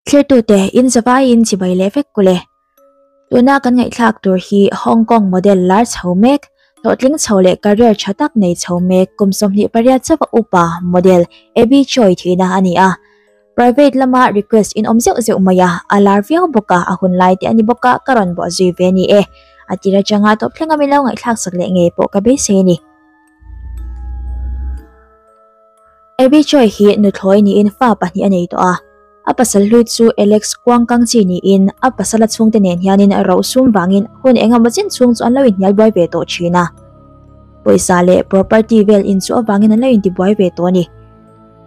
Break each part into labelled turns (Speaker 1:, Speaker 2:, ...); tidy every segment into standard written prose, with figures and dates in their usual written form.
Speaker 1: Thlirtute in zavaiin chibai leh vek kule. Tuna kan ngaihthlak tur hi Hong Kong model lar chho mek, hlawhtling chho leh career tha tak nei chho mek kum 28 chauha upa model Abby Choi thihna a ni a. Private lama request in awm zeuh zeuh mai a, a lar viau bawk a, a hun lai te a ni bawk a, ka rawn bawh zui ve a ni e. A tir atanga tawp thlenga min lo ngaihthlak sak leh ngei pawh ka beisei a ni. Abby Choi hi nuthlawi niin fa pahnih a nei tawh a. A pasal hlui chu Alex Kuangkang chi niin a pasala chhungte nen hianin rohsum vangin hun engemaw chin chhung chu an lo inhnial buai ve tawh thin a. Pawisa leh property vel inchuh avangin an lo intibuai ve tawh a ni.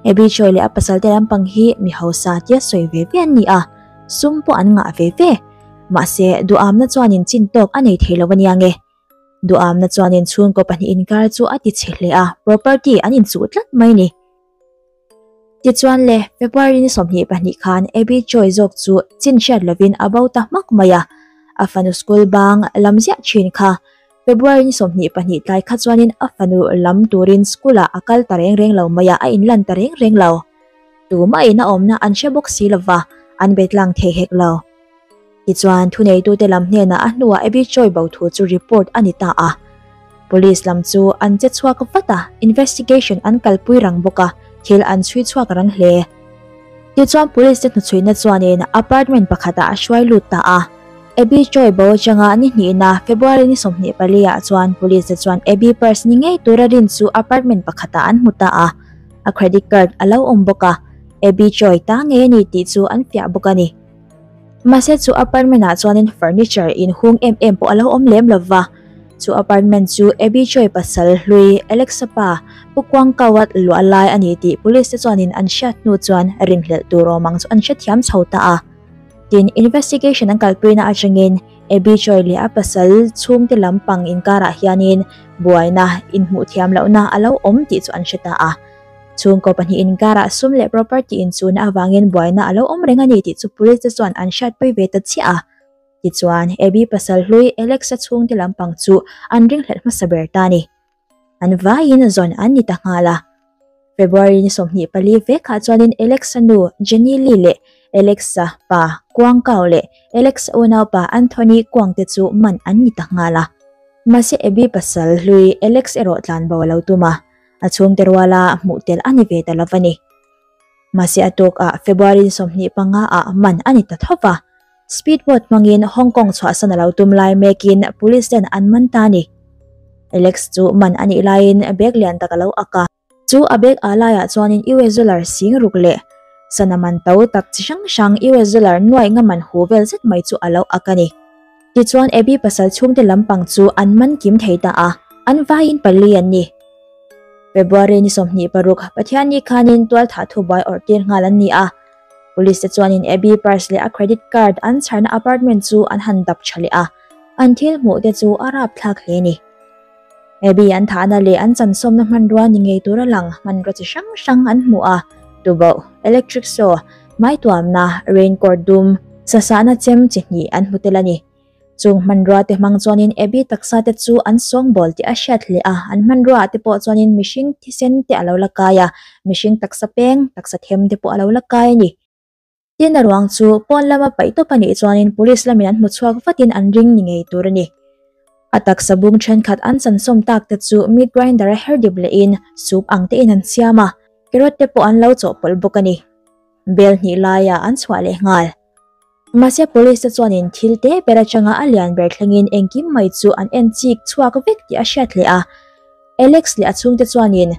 Speaker 1: Abby Choi leh a pasalte lampang hi mi hausa tia sawi ve ve an ni a, sum pawh an ngah ve ve. Mahse, duhamna chuanin chin tawk a nei thei lo a nia nge. Duhamna chuanin chhungkaw pahnih inkar chu a ti chhe hle a, property an inchuh tlat mai a ni. Tichuan le, February ni 22 khan Abby Choi zawk chu chin hriat lovin a bo ta hmak mai a, a fanu school bang lam ziah thin kha. February ni 22 tlai kha chuanin a fanu lam turin school ah a kal ta reng reng lo mai a, a inlan ta reng reng lo. Tumah in a awmna an hre bawk si lova, an be tlang thei hek lo. Tichuan, thuneitute lam hnenah a hnuah Abby Choi bo thu chu report a ni ta a. Police lam chu an che chhuak vat a, investigation an kalpui rang bawk a, thil an chhui chhuak rang hle. Tichuan, police te hnuchhuihna chuanin apartment pakhatah a hruai lut ta a. Abby Choi bo atanga ni hnihna February ni 24 ah chuan police te chuan Abby purse ni ngei tura rin chu apartment pakhatah an hmu ta a. A credit card a lo awm bawk a, Abby Choi ta ngei a ni tih chu an fiah bawk a ni. Mahse chu apartment ah chuanin furniture inhung em em pawh a lo awm lem lova, chu apartment chu Abby Choi pasal hlui Alexa pa Pu Kuangkaua luah lai a ni tih police te chuanin an hriat hnu chuan rinhlelh tur awm ang chu an hrethiam chho ta a. Tin, investigation an kalpuina atangin Abby Choi leh a pasal chhungte lampang inkarah hianin buaina inhmuh thiam lohna a lo awm tih chu an hre ta a. Chhungkaw pahnih inkarah sum leh property inchuna avangin buaina a lo awm reng a ni tih chu police te chuan an hriatpui ve ta chiah a. Tichuan, Abby pasal hlui Alex-a chhungte lampang chu an ringhlelh hmasa ber ta a ni. An vaiin zawn an ni ta nghal a. February ni 24 vekah chuanin Alex-a nu Jenny Lee leh Alex-a pa Kuang Kao leh Alex-a unaupa Anthony Kuang te chu man an ni ta nghal a. Mahse Abby pasal hlui Alex erawh tlanbo a lo tum a. A chhungte ruala hmuh tel a ni ve ta lo a ni. Mahse a tuk ah February 25 ah man a ni ta tho va. Speedboat hmangin Hong Kong chhuahsan a lo tum lai mekin police ten an man ta a ni. Alex chu man a nih laiin bag lian tak a lo ak a. Chu a bag ah laiah chuanin US dollar sing ruk leh sana man to tak chi hrang hrang US dollar nuaih nga man hu vel zet mai chu a lo ak a ni. Tichuan Abby pasal chhungte lampang chu an man kim thei ta a, an vaiin pali an ni. February ni 26, Pathianni khanin tualthah thubuai awrh tir nghal an ni a. Police te chuanin Abby purse leh a credit card an chharna apartment chu an han dap tha leh a, an thil hmuh te chu a rapthlak hle a ni. Abby an thahna leh an chansawmna hmanrua ni ngei tura lang hmanraw chi hrang hrang an hmu a, tuboh, electric saw, hmaituamna, raincoat dum, sasahna chem chi hnih an hmu tel a ni. Chung hmanrua te hmang chuanin Abby taksa te chu an sawngbawl tih a hriat hle a, an hmanrua ah te pawh chuanin mihring thisen te a lo la kai a, mihring taksa peng, taksa them te pawh a lo la kai a ni. Tin a ruang chu pawn lama paih tawp a nih chuanin police lamin an hmu chhuak vatin an ring ni ngei tur a ni. A taksa bung thenkhat an chansawm tak te chu meat grinder a her dip lehin soup ang tein an siam a, carrot te pawh an lo chawhpawlh bawk a ni. Bel hnih laiah an chhuah leh nghal. Mahse police te chuanin thil te ber atanga a lian ber thlengin engkim mai chu an en chik chhuak vek tih a hriat hle a. Alex leh a chhungte chuanin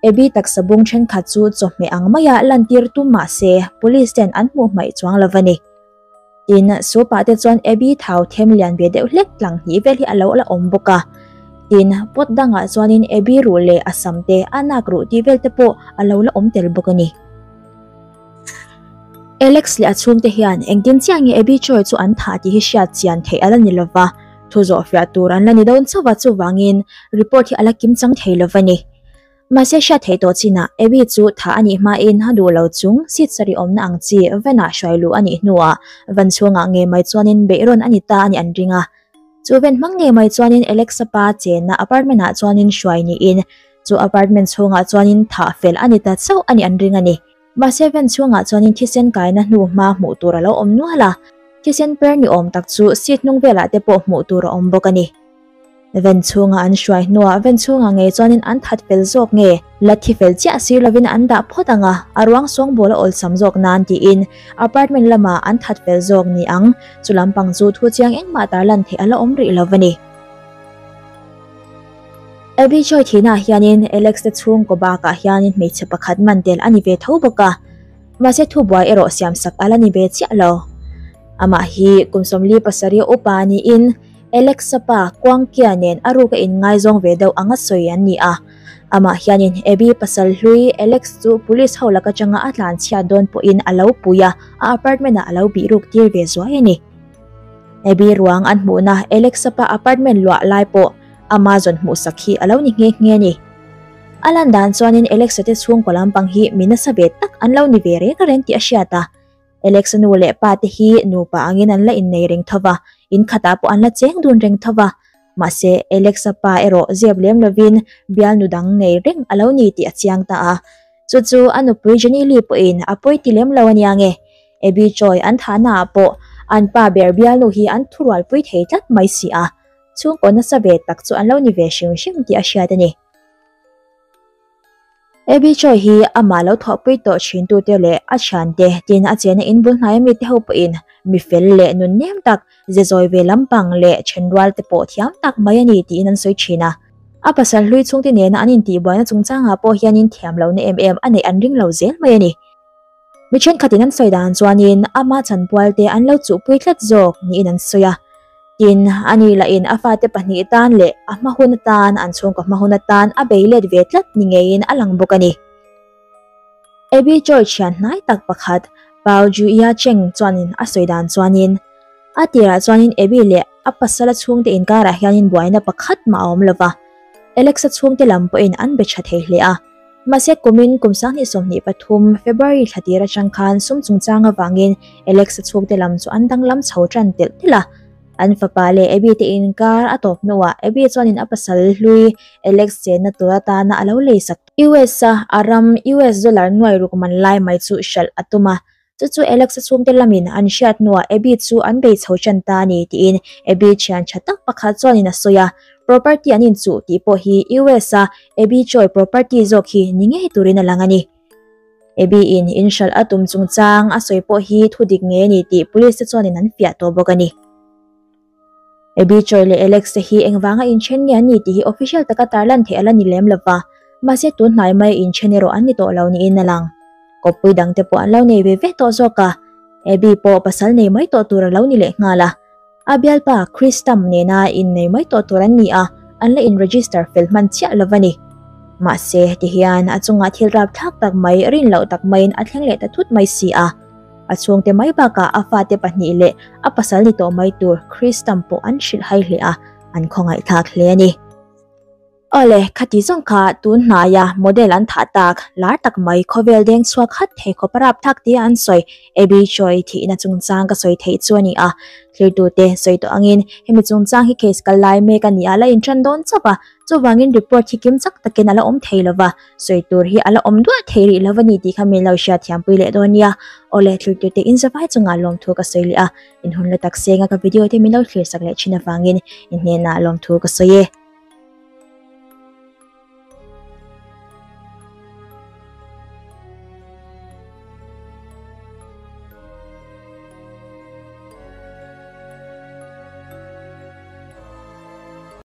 Speaker 1: Abby taksa bung thenkhat chu chawhmeh ang maia lantir tum mah se police ten an hmuh hmaih chuang lo a ni. Tin, soup ah te chuan Abby thau them lian ve deuh hlek tlang hnih vel hi a lo la awm bawk a. Tin, pot dangah chuanin Abby ruh leh a sam te, a nak ruh tih vel te pawh a lo la awm tel bawk a ni. Alex leh a chhungte hian engtin chiah nge Abby Choi chu an thah tih hi hriat chian theih a la ni lova, thu zawh fiah tur an la ni dawn chauh a, chuvangin report hi a la kim chang thei lova ni. Mahse hriat theih tawh chinah Abby chu thah a nih hmain a duh lo chung seat sarih awmna ang chi van ah hruai luh a nih hnuah van chhungah ngei mai chuanin beihrawn a ni ta a nih an ring a. Chu van hmang ngei mai chuanin Alex-a pa chenna apartment ah chuanin hruai niin chu apartment chhungah chuanin thah fel a ni ta chauh a nih an ring a ni. Mahse van chhungah chuanin thisen kaina hnu hma hmuh tur a lo awm nual a, thisen per ni awm tak chu seat hnung velah te pawh hmuh tur a awm bawk a ni. Van chhunga an hruai hnuah van chhungah ngei chuanin an that fel zawk nge la thi fel chiah sir lovin an dah phawt ang a, a ruang sawngbawl a awlsam zawk nan tiin apartment lamah an that fel zawk ni ang, chu lampang chu thu chiang engmah tarlan theih a la awm rih lo a ni. Abby Joy thihnaah hianin Alex te chhungkaw bakah hianin hmeichhe pakhat man tel a ni ve tho bawk a, mahse thubuai erawh siamsak a la ni ve chiah lo. Amah hi kum 47 upa niin Alex-a pa Kuangkia nen a ruka inngaizawng ve deuh anga sawi an ni a. Amah hianin Abby pasal hlui Alex chu police ho lak atanga a tlanchhiat dawn pawhin a lo pui a, a apartment-ah a lo bihruk tir ve zuai a ni. Abby ruang an hmuhna Alexa pa apartment luah lai pawh Amazon hmuhsak hi a lo ni nghe nghe a ni. A lan dan chuanin Alexa te chhungkaw lampang hi mi nasa ve tak an lo ni ve reng reng tih a hriat a. Alexa nu leh pa te hi nupa angin an la innei reng tho va, in khatah pawh an la cheng dun reng tho va. Mahse, Alexa pa erawh zep lem lovin bialnu dang nei reng a lo ni tih a chiang ta a. Chu chu a nupui Jenny Lee pawhin a pawi ti lem lo a nia nge. Abby Choi an thahnaah pawh an pa ber bialnu hi an thurualpui thei tlat mai si a, chhungkaw nasa ve tak chu an lo ni ve hrim hrim tih a hriat a ni. Abby Choi hi amah lo thawhpui tawh thintute leh a thiante tin a chena inbul hnaia mite ho pawhin mi fel leh nun nem tak, ze zawi ve lampang leh thenrual te pawh thiam tak mai a ni tiin an sawi thin a. A pasal hlui chhungte nena an intihbuaina chungchangah pawh hianin thiam lohna em em a neih an ring lo zel mai a ni. Mi thenkhatin an sawi dan chuanin ama chanpual te an lo chuhpui tlat zawk niin an sawi a. Tin, ani lahin a fate pahnih tan leh a hma hun atan, an chhungkaw hma hun atan a bei let ve tlat ni ngeiin a lang bawk a ni. Abby Choi thian hnai tak pakhat Pao Juia Cheng chuanin a sawi dan chuanin, A tirah chuanin Abby leh a pasala chhungte inkarah hianin buaina pakhat mah a awm lo va, Alexa chhungte lam pawhin an be tha thei hle a. Mahse kumin kum 2023 February thla tir atang khan sum chungchang avangin Alexa chhungte lam chu an danglam chho tan telh telh a. An fapa leh Abby te inkar a tawp hnuah Abby chuanin a pasal hlui Alex chenna tur atana a lo leisak US a a ram US dollar nuai ruk man lai mai chu hralh a tum a. Chu chu Alexa chhungte lamin an hriat hnuah Abby chu an bei chho tan ta a ni tiin Abby thian tha tak pakhat chuanin a sawi a. Property an inchuh tih pawh hi US a Abby Choi property zawk hi ni ngei turin a lang a ni. Abby in in hralh a tum chungchang a sawi pawh hi thu dik ngei a ni tih police te chuanin an fiah tawh bawk a ni. Abby Choi leh Alex te hi engvanga inthen nge an ni tih hi official taka tarlan theih a la ni lem lova, mahse tun hnai mai inthen erawh an ni tawh lo niin a lang. Kawppui dangte pawh an lo nei ve ve tawh zawk a, Abby pawh pasal nei mai tawh tur a lo ni leh nghal a. A bialpa Chris Tam nena innei mai tawh tur an ni a, an la in-register fel hman chiah lo a ni. Mahse, tihian a chungah thil rapthlak tak mai rin loh tak maiin a thleng leh ta thut mai si a. A chhungte mai bakah a fate pahnih leh a pasal ni tawh mai tur Chris Tam pawh an hrilh hai hle a, an khawngaihthlak hle a ni. Awle, khati zawng kha tun hnaia model an thah tak, lar tak mai khawvel deng chhuak hat thei khawp a rapthlak tia an sawi Abby Choi thihna chungchang ka sawi theih chu a ni a. Thlirtute sawi tawh angin hemi chungchang hi case kal lai mek a ni a, la inṭan dawn chauh a, chuvangin report hi kim chak takin a la awm thei lo va, sawi tur hi a la awm duah thei rih lo a ni tih kha min lo hriatthiam pui leh dawn nia. Awle, thlirtute in zavai chungah lawmthu ka sawi leh a, in hun la tak senga ka video te min lo thlir sak leh thin avangin in hnenah lawmthu ka sawi e.